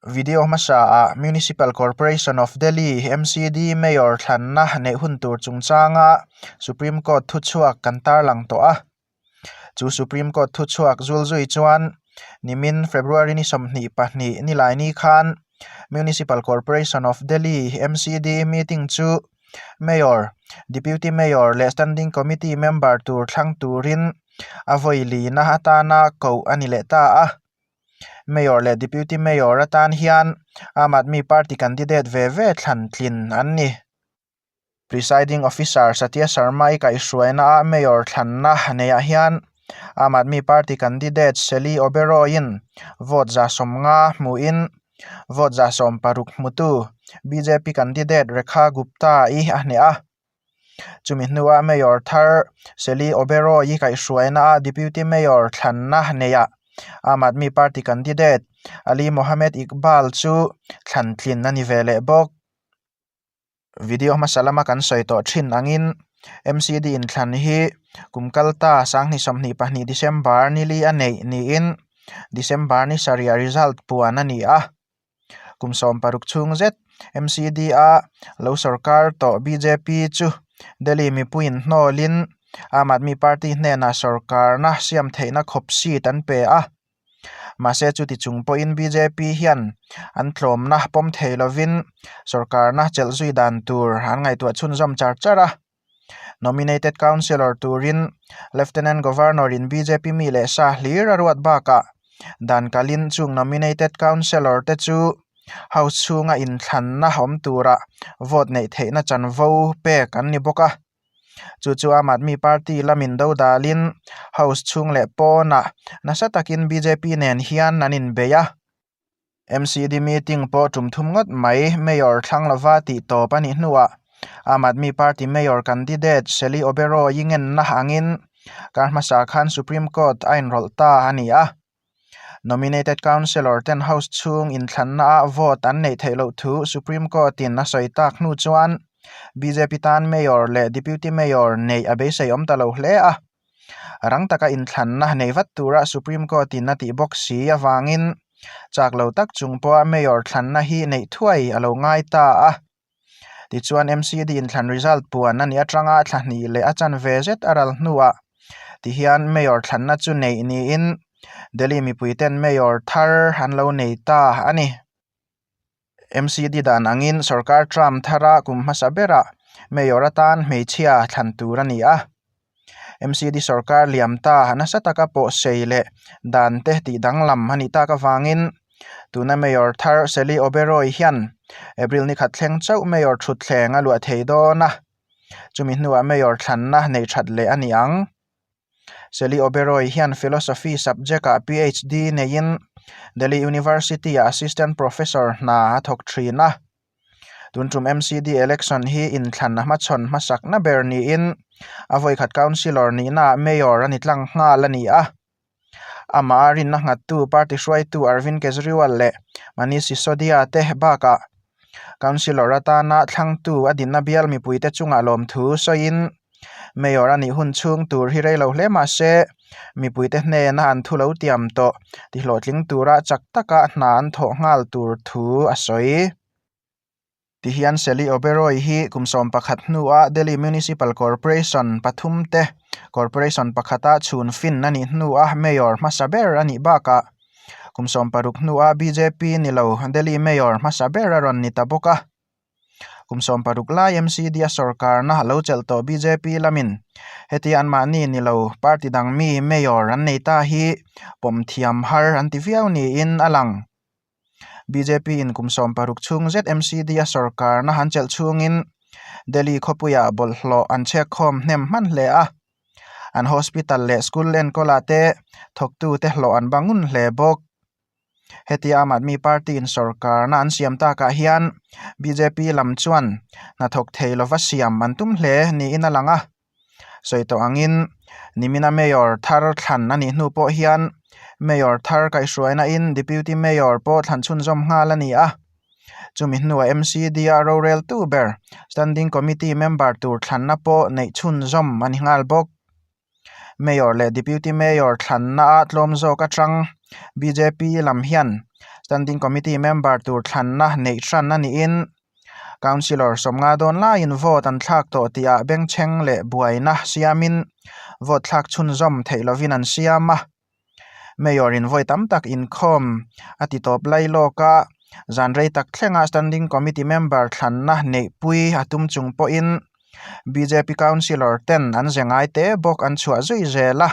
Video hmasa ah Municipal Corporation of Delhi, MCD, Mayor thlanna neih hun tur chungchanga Supreme Court thuchhuak kan tarlang tawh a. Chu Supreme Court thuchhuak zulzui chuan nimin February ni 22 nilaini khan Municipal Corporation of Delhi, MCD, meeting chu Mayor, Deputy Mayor leh Standing Committee member tur thlang turin a vawi lina atana koh a ni leh ta a. Mayor leh Deputy Mayor atan hian Aam Aadmi Party candidate ve ve thlan tlin an ni. Presiding Officer Satya Sharma i kaihhruaina ah Mayor thlanna neiah hian Aam Aadmi Party candidate Shelly Oberoi in vote 150 hmuhin vote 160 hmutu bjp candidate Rekha Gupta i a hneh a. Chumi hnuah Mayor thar Shelly Oberoi kaihhruaina ah Deputy Mayor thlanna neiah Aam Aadmi Party candidate Ali Mohammed Iqbal chu thlan tlin a ni ve leh bawk. Video hmasa lama kan sawi tawh thin angin MCD inthlan hi kum kal ta 2022 December nili a neih niin December ni sarih result puan a ni a. Kum 16 chhung zet MCD a lo sorkar tawh BJP chu Delhi mipuiin hnawlin Aam Aadmi Party hnenah sorkarna siam theihna khawp seat an pe a. Mahse chuti chung pawhin BJP hian an tlawmna pawm thei lovin sorkarna chelh zui dan tur an ngaihtuah chhunzawm char char a. Nominated Councillor turin Lieutenant Governor in BJP mi leh sa hlir a ruat bakah dan kalin chung Nominated Councillor te chu House chhunga inthlanna awm tura vote neih theihna chanvo pek an ni bawk a. Chu chu Aam Aadmi Party lamin do dalin House chhung leh pawnah nasa takin BJP nen hian an inbei a. MCD meeting pawh tum thum ngawt mai Mayor thlang lova tih tawp a nih hnuah Aam Aadmi Party Mayor candidate Shelly Oberoi ngenna angin kar hmasa khan Supreme Court a inrawlh ta a ni a. Nominated Councillor ten House chhung inthlanna ah vote an neih theih loh thu Supreme Court in a sawi tak hnu chuan BJP tan Mayor leh Deputy Mayor neih a beisei awm ta lo hle a. Rang taka inthlanna nei vat tura Supreme Court in a tih bawk si avangin chak lo tak chung pawha Mayor thlanna hi neih thuai a lo ngai ta a. Tichuan MCD inthlan result puan a nih atanga thla hnih leh a chanve zet a ral hnuah tihian Mayor thlanna chu neih niin Delhi mipuiten Mayor thar an lo nei ta a ni. MCD dan angin sorkar term thara kum hmasa berah Mayor atan hmeichhia thlan tur a ni a. MCD sorkar liam ta nasa taka pawh sei leh dan te tih danglam a nih tak avangin tuna Mayor thar Shelly Oberoi hian April ni khat thleng chauh Mayor thutthleng a luah thei dawn a, chumi hnuah Mayor thlanna neih that leh a ni ang. Shelly Oberoi hian Philosophy subject-ah PhD neiin Delhi University-ah Assistant Professor hna a thawk thin a. Tun tum MCD election hi inthlan a hmachhawn hmasakna ber niin a vawikhat councillor nihnaah mayor a ni tlang nghal a ni a. Amah a rinna nghattu party hruaitu Arvind Kejriwal leh Manish Sisodia te bakah councillor atana thlangtu a dinna bial mipuite chungah lawmthu sawiin mayor a nih hun chhung tur hi rei lo hle mah se mipuite hnena an thu lo tiam tawh tihlawhtling tura chak taka hna an thawh nghal tur thu a sawi. Tihian Shelly Oberoi hi kum 11 hnua Delhi Municipal Corporation pathum te Corporation pakhata chhun fin a nih hnua Mayor hmasa ber a nih bakah kum 60 hnua BJP ni lo Delhi Mayor hmasa ber a rawn ni ta bawk a. Kum 60 lai MCD a sorkarna lo chelh tawh BJP lamin heti anmahni ni lo party dang mi Mayor an nei ta hi pawm thiam har an ti viau niin a lang. BJP in kum 60 chhung zet MCD a sorkarna han chelh chhungin Delhi khawpuiah bawlhhlawh an chhek khawm hnem hman hle a. An hospital leh school enkawlah te thawktute hlawh an bangun hle bawk. Heti Aam Aadmi Party in sorkarna an siam takah hian BJP lam chuan hnathawk thei lova siam an tum hle niin a lang a. Sawi tawh angin nimina Mayor thar thlan a nih hnu pawh hian Mayor thar kaihhruaina in Deputy Mayor pawh thlan chhunzawm nghal a ni a. Chumi hnuah MCD a roreltu ber Standing Committee member tur thlanna pawh neih chhunzawm a ni nghal bawk. Mayor leh Deputy Mayor thlanna a tlawm zawk atang BJP lam hian. Standing Committee member tur thlanna neih hran a niin Councillor sawmnga dawn laiin vote an thlak tawh tihah bengchheng leh buaina siamin vote thlak chhunzawm theih lovin an siam a. Mayor in vawi tam tak inkhawm a ti tawp lai lawk a, zan rei tak thlenga Standing Committee member thlanna neihpui a tum chung pawhin bjp Councillor ten an ze ngai te bawk an chhuah zui zel a.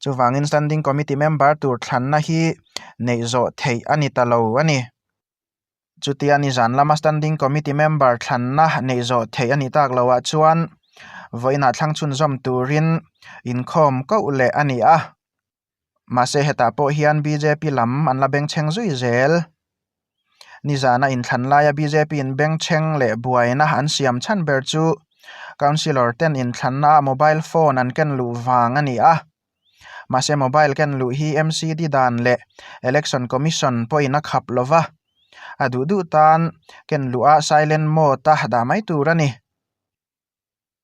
Chuvangin Standing Committee member tur thlanna hi neih zawh theih a ni ta lo a ni. Chutia nizan lama Standing Committee member thlanna neih zawh theih a nih tak loh ah chuan vawiinah thlang chhunzawm turin inkhawm koh leh a ni a. Mahse hetah pawh hian bjp lam an la bengchheng zui zel. Nizana inthlan laia bjp in bengchheng leh buaina an siam chhan ber chu Councillor ten inthlanna ah mobile phone an ken luh vang a ni a. Mahse mobile ken luh hi MCD dan leh Election Commission pawhin a khap lo va, a duh duh tan ken luh a silent mode a dah mai tur a ni.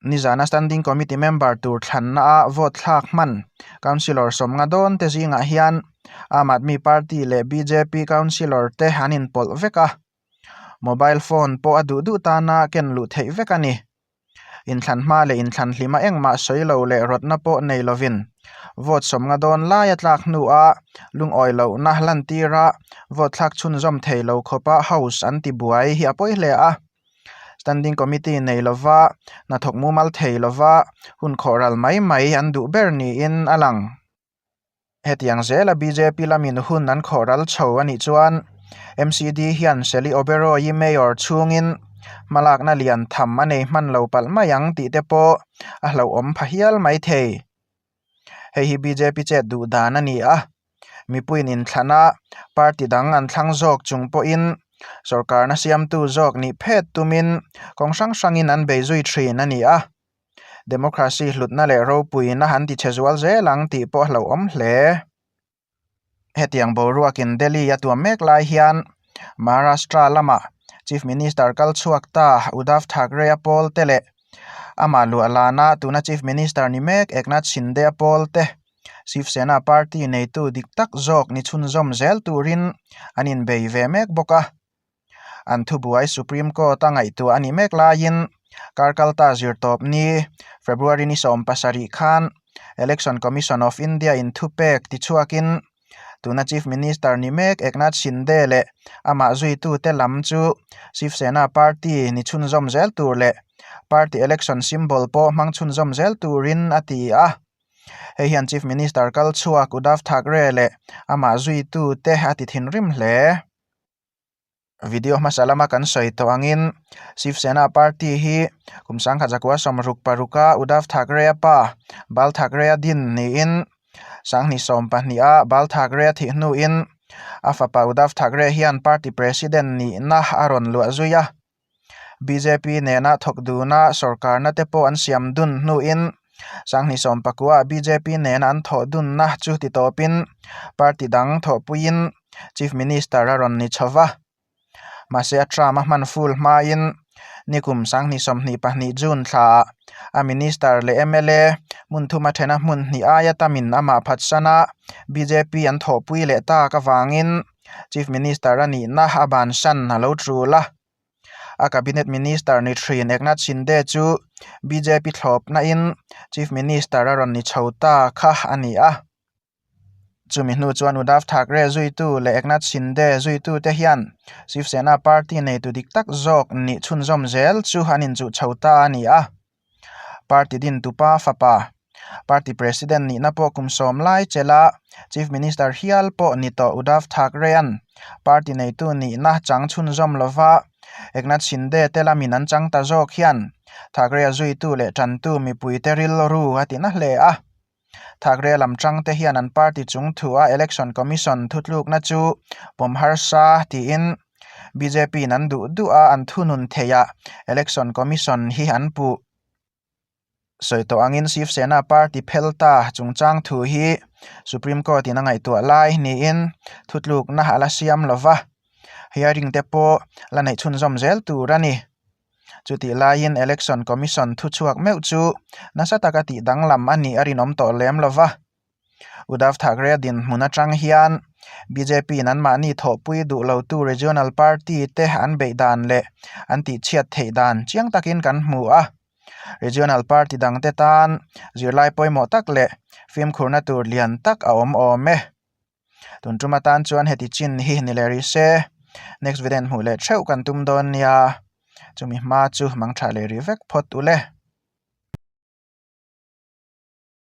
Nizana Standing Committee member tur thlanna a vote thlak hman Councillor sawmnga dawn te zingah hian Aam Aadmi Party leh bjp Councillor te an inpawlh vek a, mobile phone pawh a duh duh tana ken luh theih vek a ni. Inthlan hma leh inthlan hlima engmah sawi lo leh rawtna pawh nei lovin vote sawmnga dawn laia tlak hnua lungawi lohna lantira vote thlak chhunzawm thei lo khawpa House an ti buai hi a pawi hle a. Standing Committee nei lova hnathawk mumal thei lova hun khawhral mai mai an duh ber niin a lang. Hetiang zela bjp lamin hun an khawh ral chho a nih chuan MCD hian Shelly Oberoi Mayor chhungin hmalakna lian tham a nei hman lo palh mai ang tih te pawh a hlauhawm pha hial mai thei. Hei hi bjp chet duh dan a ni a, mipuiin inthlana party dang an thlang zawk chung pawhin sorkarna siamtu zawk nih phet tumin kawng hrang hrangin an bei zui thin a ni a. Democracy hlutna leh ropuina an ti chhe zual zel ang tih pawh a hlauhawm hle. Hetiang boruakin Delhi a tuam mek lai hian Maharashtra lama Chief Minister kal chhuak ta Uddhav Thackeray-a pawl te leh amah luah lana tuna Chief Minister ni mek Eknath Shinde-a pawl te Shiv Sena party neitu dik tak zawk ni chhunzawm zel turin an inbei ve mek bawk a. An thubuai Supreme Court a ngaihtuah a nih mek laiin kar kalta zirtawp ni February ni 17 khan Election Commission of India in thupek tichhuakin tuna Chief Minister ni mek Eknath Shinde leh amah zuitute lam chu Shiv Sena party ni chhunzawm zel tur leh party election symbol pawh hmang chhunzawm zel turin a ti a. Hei hian Chief Minister kal chhuak Uddhav Thackeray leh amah zuitute a ti thinrim hle. Video hmasa lama kan sawi tawh angin Shiv Sena party hi kum sangkhat zakua sawmruk paruka Uddhav Thackeray-a pa Bal Thackeray-a din niin sanghnih sawm pahniha Bal Thackeray-a thih hnuin a fapa Uddhav Thackeray hian party president nihna a rawn luah zui a. Bjp nena thawk duna sorkarna te pawh an siam dun hnuin sanghnih sawm pakua bjp nena an thawh dunna chu titawpin party dang thawhpuiin Chief Minister a rawn ni chho va, mahse a term a hman full hmain nikum sanghnih 22 June thlaah a Minister leh mla hmun thuma thena hmun hnih aia tamin amah phatsan a, bjp an thawhpui leh tak avangin Chief Minister a nihna a bansan a lo tul a. A Cabinet Minister ni thin Eknath Shinde chu bjp thlawpnain Chief Minister a rawn ni chho ta kha a ni a. Chumi hnu chuan Uddhav Thackeray zuitu leh Eknath Shinde zuitute hian Shiv Sena party neitu dik tak zawk nih chhunzawm zel chu an inchuh chho ta a ni a. Party dintupa fapa, party president nihna pawh kum sawm lai chelha Chief Minister hial pawh ni tawh Uddhav Thackeray-a'n party neitu nihna chang chhunzawm lova Eknath Shinde te lamin an chang ta zawk hian Thackeray-a zuitu leh tantu mipuite rilru a ti na hle a. Thackeray lam tangte hian an party chung thua Election Commission thutlukna chu pawm harsa tiin bjp in an duh duh a an thunun theih ah Election Commission hi an puh. Sawi tawh angin Shiv Sena party phel ta chungchang thu hi Supreme Court in a ngaihtuah lai niin thutlukna a la siam lova, hearing te pawh la neih chhunzawm zel tur a ni. Chutih laiin Election Commission thuchhuak meuh chu nasa taka tih danglam a nih a rinawm tawh lem lo va. Uddhav Thackeray-a dinhmun atang hian Bjp in anmahni thawhpui duh lotu regional party te an beih dan leh an tihchhiat theih dan chiang takin kan hmu a. Regional party dangte tan zirlai pawimawh tak leh fimkhurna tur lian tak a awm awm e. Tun tum atan chuan heti chin hi ni leh rih se. Next video in hmuh leh theuh kan tum dawn nia. Chumi hma chu mangtha leh rih vek phawt u le.